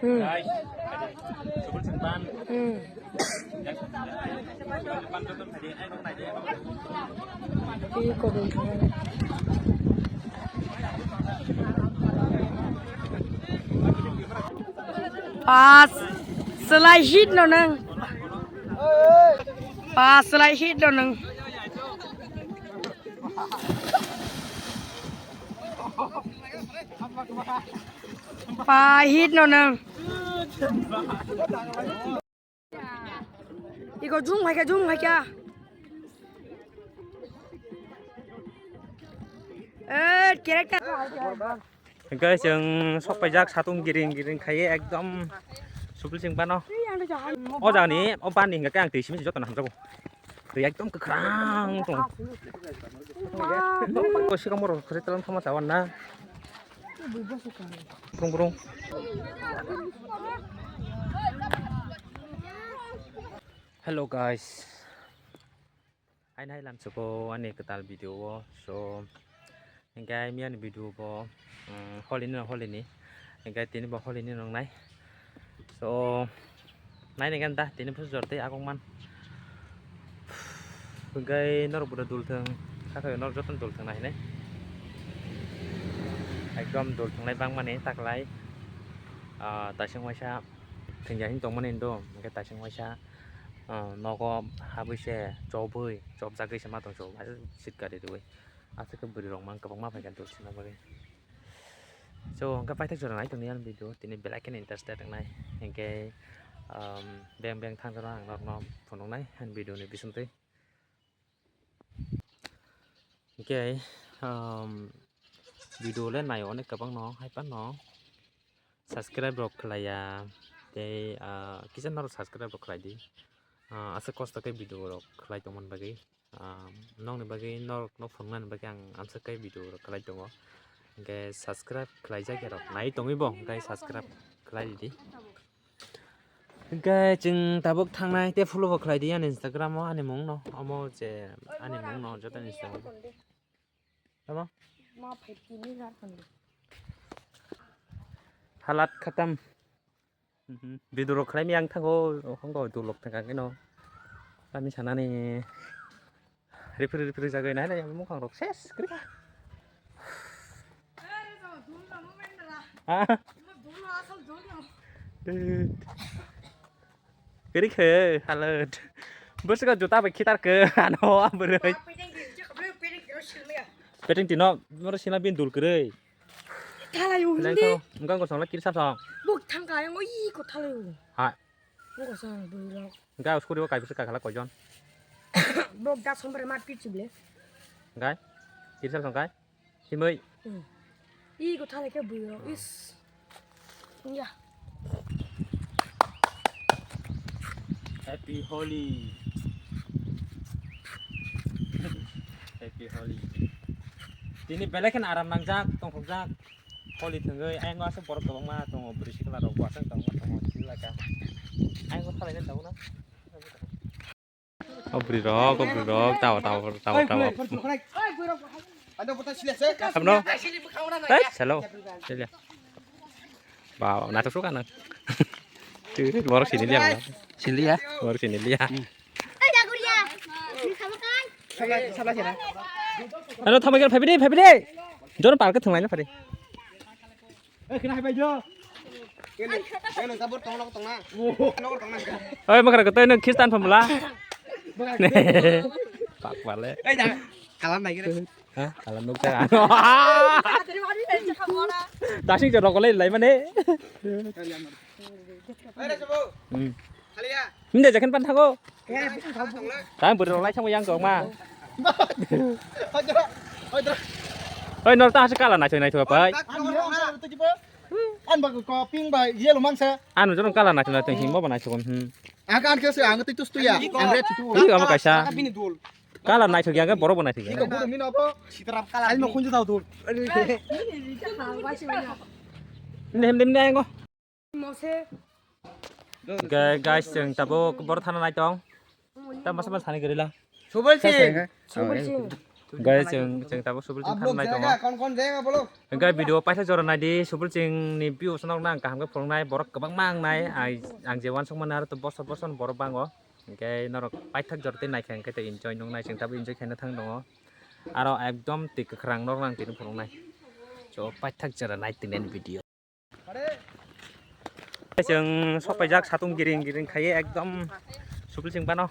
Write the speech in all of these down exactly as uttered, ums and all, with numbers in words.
Hmm. Hmm. Pass. Selai hit no nang. Pass selai hit no nang. Pa hit no nang. Iko zoom hai kha, zoom hai kha. Eh, character. Hingke chwng sok paijak satung giring giring khaiye ekdom supli sing bano. O jani o bani hingke ang twi simi joto naham jago. Twi ekdom kwkhwrang tong. Ko sikamo rok khre talang thama tawan na. Brung brung. Hello guys. Aini hai lamsoko ani kwtal video o. So, hingke miyani video bo, um, holi ni, holi ni. Hingke tini bo holi ni nongnai. So, naini ganda tini pusu jor tei agong man. Hingke norok bo dul thung, sakhe norok joto dul thung nai hinai. Ekdom dul thunglai bangmani taklai. Ah, taising waisa thwngya hin tongmani hindo, hingke taising waisa, ah, nogo habwi se chobwi, chopjagwi se ma tong chobwi, sitka de riwi. Aswk khe bwrwi rok mang kwbangma phaikha dul thwngna bagwi. So, hwnkhe paithak jora nai tongni ani video, tini belai kheno interested wngnai. Hinkhe, um, beng beng thang jora ang norokno phunuknai ani video ni bisingtwi. Hinkhe, um, video le naio onek kwbangno, hai phano subscribe rok khlaiya, tei, ah, kisa norok subscribe rok khlai di. Ah, aswk kosto khe video rok khlai tongmani bagwi. Ah, nokni bagwi, norokno phunuknani bagwi ang amswk khe video rok khlai tongo. Hinkhe subscribe khlaijak ya rok, nai tongwi bo, hinkhe subscribe khlai di. Hinkhe chwng tabuk thangnai tei follow bo khlai di ani Instagram o ani mung no, omo je ani mung no joto Instagram o. Tamo? Halat khatam. Mhm. Video rok khlai mi ang thango, hwngo dulok thangkha khe no. Kami sanani ripri ripri jagwi nai nai mukhang rok ses kri. Ha? Kiri khe halat. Bwswk juta bai khitar khe ano abroi. Peteng tino moro sina bin dul kwrwi. Thalai o hindi. Engkang kosong la kiri sapsong. Buk thangka yang o i ko thalai o. Ha. Buk kosong bui rok. Engkang skuri o kai bwswk kakhala koijon. Buk da sombre mat pitsi ble. Engkang kiri sapsong kai. Himoi. Hmm. I ko thalai khe bui rok. Is. Ya. Happy Holi. Happy Holi. Tini belai kheno aram nangjak, tongthokjak. Holi thwngwi, ayang aswk borok kwbangma tongo, bwrwi sikla rok bo aswk tongma tongo, sila ka. Ayang thalai tongo na. O bwrwi rok, o bwrwi rok, tawa, tawa, tawa, tawa. Abno? Hei, hello. Sila. Ba, naithok suka nang. Tui, borok sini liya, ba. Sini liya. Borok sini liya. Hello, thamai kan, phaibidi, phaibidi. Jon park thwnglaina phari. Eh, kena hai bai jo. Kena, kena tabur tong lok tong na. Lok tong na. Oi, makara kotoi nang Kristan phamla. Pak pale. Eh, jangan. Kalam bai kena. Ha, kalam nuk ta. Dasing jorok lai lai mane. Eh, dah sebut. Hmm. Hinde, jekan pan thago. Tang bwrwi rok lai thangma yang kok ma. Hoi, nor ta hase kala naithok naithok pai. An ba ko pink ba yellow mang sa. Anu jorong kala naithok naithok himo ba naithok. Hmm. Ang kan ke se ang tu tu ya. Ang red tu. Ih, abo kaisa. Kala naithok ya, borok bo naithok ya. Iko bodo mino abo. Sitaram kala. Ai mo khunju tau tu. Inde hem dem ne ngo. Mose. Ga-, guys, chwng tabuk boro thana nai tong. Tam masa masa thani gari la. Subal Singh. Subal Singh. Guys, chwng, chwng tabuk Subrul chwng thangnai tongo. Hwnkhe video paisa jora naidi, Subrul chwngni views no ang kaham khe phunuknai, borok kwbangma wngnai, ang, ang je uansukmani aro to bosor bosor borok bango. Hwnkhe norok paithak jora tei naikha hwnkhe tei enjoy nuknai, chwng tabuk enjoy khaina thang tongo. Aro ekdom twi kwkhrang norok ang tini phunuknai. So paithak jora nai tini ani video. Chwng sok paijak satung giring giring khaiwi ekdom Subrul chwng bano.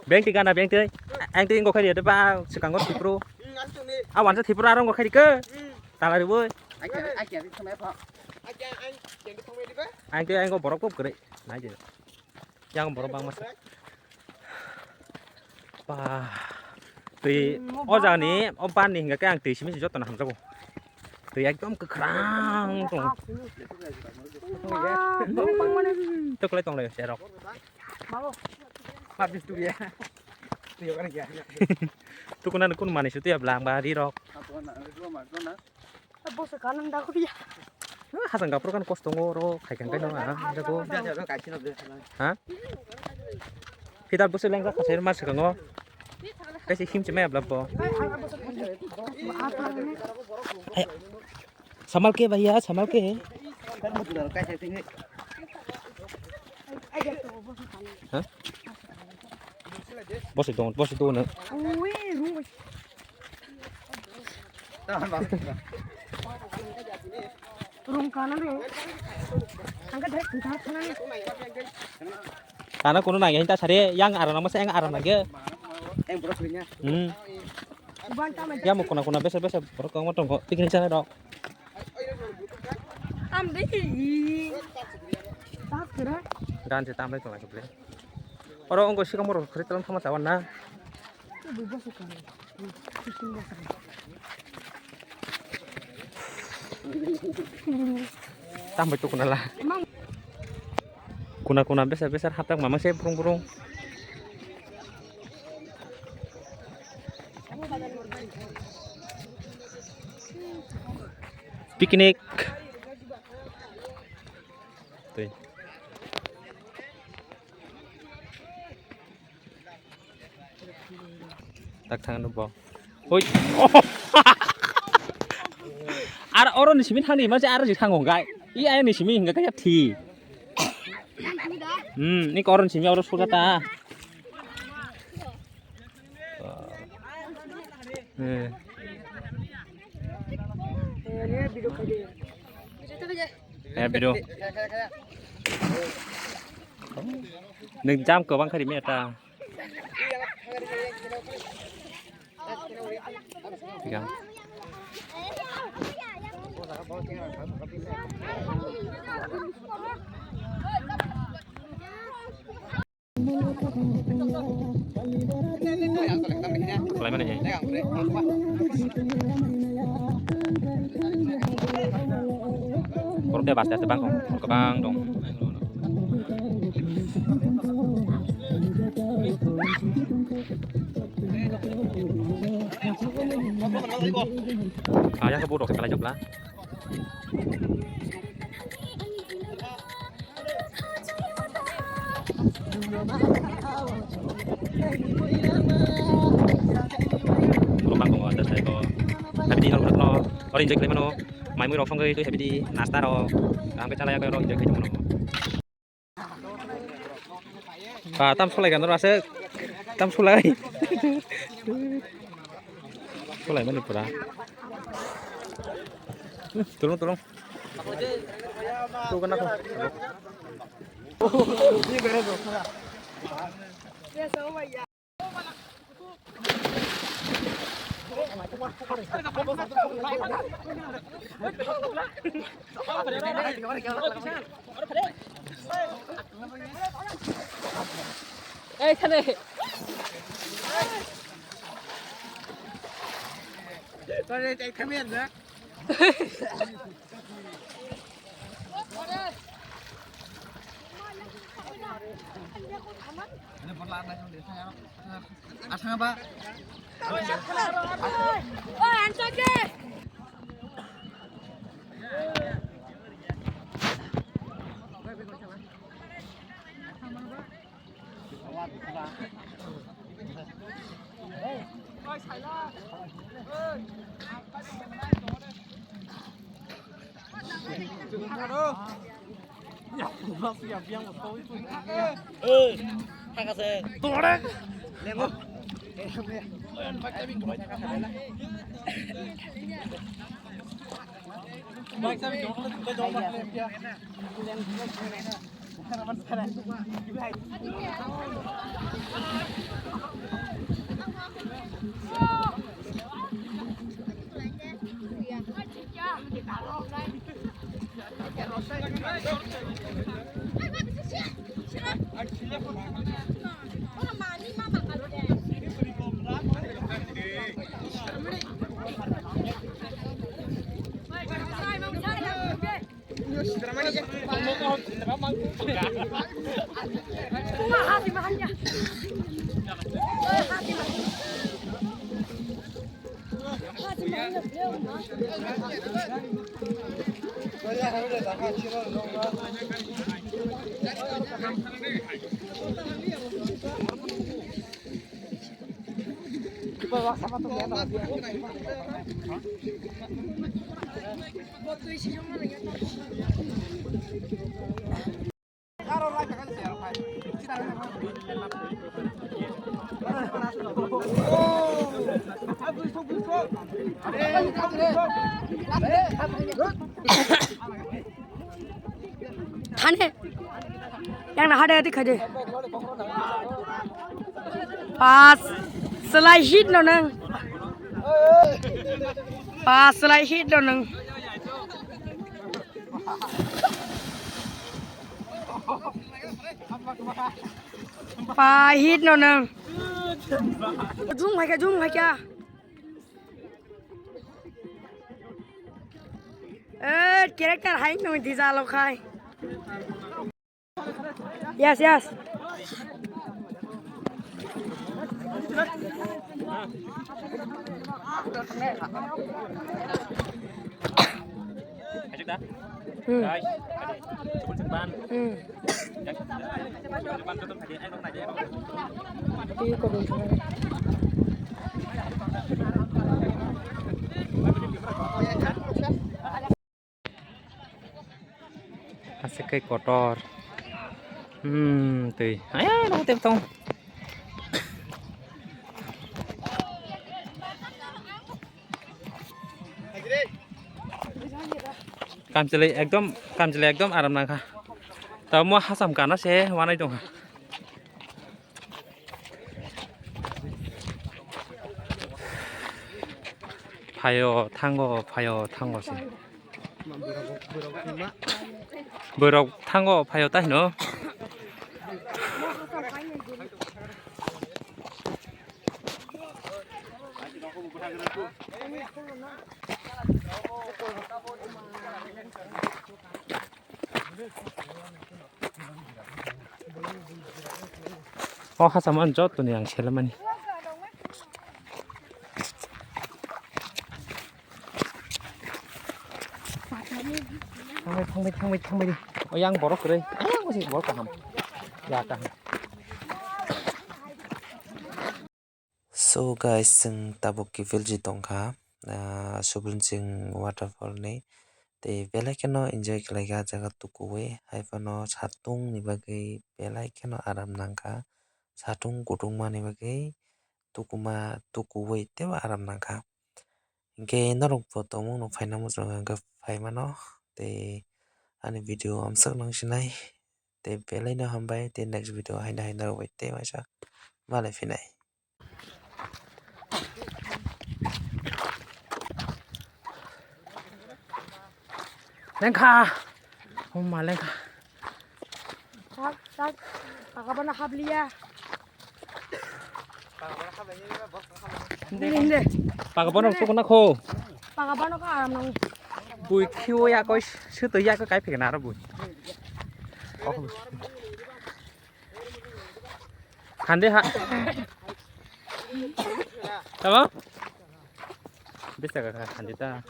Beng twi gana beng twi. Ang twi wngkha khe ba swkango thwipro. A wansa thwipro aro wngkha khe. Tala ribui. Ang twi ang borok kub kwrwi. Nai de. Yang borok bangma sa. Ba. Twi o jani o ban ni hingka khe ang twi simi joto no hamjago. Twi ekdom kwkhrang tong. Toklai tonglai serok. Tukuna kun mani sutu ya blang ba ri rok. Boso kanan dago ya. Hasang gapro kan kostongo ro khai kan kaino ang jago. Ha? Pidal boso lengka kasir mas kango. Kaisi him chimai ablap bo. Samal ke bhaiya, samal ke. Ha? Bosi dong, bosi dong. Ui, rung. Rung kana re. Angka dek, angka kana re. Kana kuno nangya hinta sare yang arana masa yang arana ge. Hmm. Yang mo kuna kuna besa besa borok kong tong ko piknik sana dok. Am de. Tak kira. Dan se tamle tong lagi ble. Oro ongko sikamo rok khri talang thama chawan na. Tambai tukuna la. Kuna kuna besa besa haptak mama se burung burung. Picnic. Tei. Tak thang no bo. Hoi. Ar oro ni simi thang ni ma se ar ji thango gai. I ai ni simi hinga kaya thi. Hmm, ni koron simi oro suga ta. Eh. Eh, video. Nung jam kwbang kha rimya ta. Tigang. Khlaimani hai. Borok de baste baste bang kong, borok kwbang dong. Ah, yang kebo dok kalai jok la. Borok bang tongo, ada saya ko. Habidi rok no, oro enjoy khlai mano. Mai mui rok songwi twi habidi nasta rok. Kaham khe chalai ya, oro enjoy khlai mano. Ba, tam sulai kan ro aswk. Tam sulai. Sulai mani pura. Tulung, tulung. Tu kena tu. Ei, khane. Sorry, come here, man. Thane. Yang na hade adi khaide. Pas. Selai hit no nang. Pas selai hit no nang. Pa hit no nang. Jum hai kya, jum hai kya. Eh, character hai no dija lo khai. Yes, yes. Hmm. Hmm. Aswk khe kotor. Hmm, twi. Aya, no, tep tong. Kamchwlwi ekdom, kamchwlwi ekdom aram nangkha. Tamo hasam kana se wanai tongkha. Phaio thango, phaio thango se. Borok thango, phaio ta hino. O hasamani joto ni ang selamani. Thangbai, thangbai, thangbai, thangbai di. O yang borok kwrwi. Ayang bo se borok kaham. Ya kaham. So guys, chwng tabuk kiphilji tongkha, ah, Subrinsing waterfall ni. Tei belai kheno enjoy khlaikha ah jaga tukuwi. Haiphano satung ni bagwi belai kheno aram nangkha. Satung kutung mani bagwi tukuma, tukuwi teibo aram nangkha. Hinkhe norok bo tongmung no phaina muchung hinkhe phaimano. Tei ani video amswk nang sinai. Tei belai no hambai, tei next video haino hai norok bai tei waisa malai phinai. Lengkha. Homa lengkha. Hap, hap. Pakabana habliya. Hindi, hindi. Pakabana sukuna kho. Pakabana ka aram nang. Bui khiwo ya koi, suto ya koi kai phikna aro bui. Oh. Khande ha. Tamo? Bisa ka khande ta.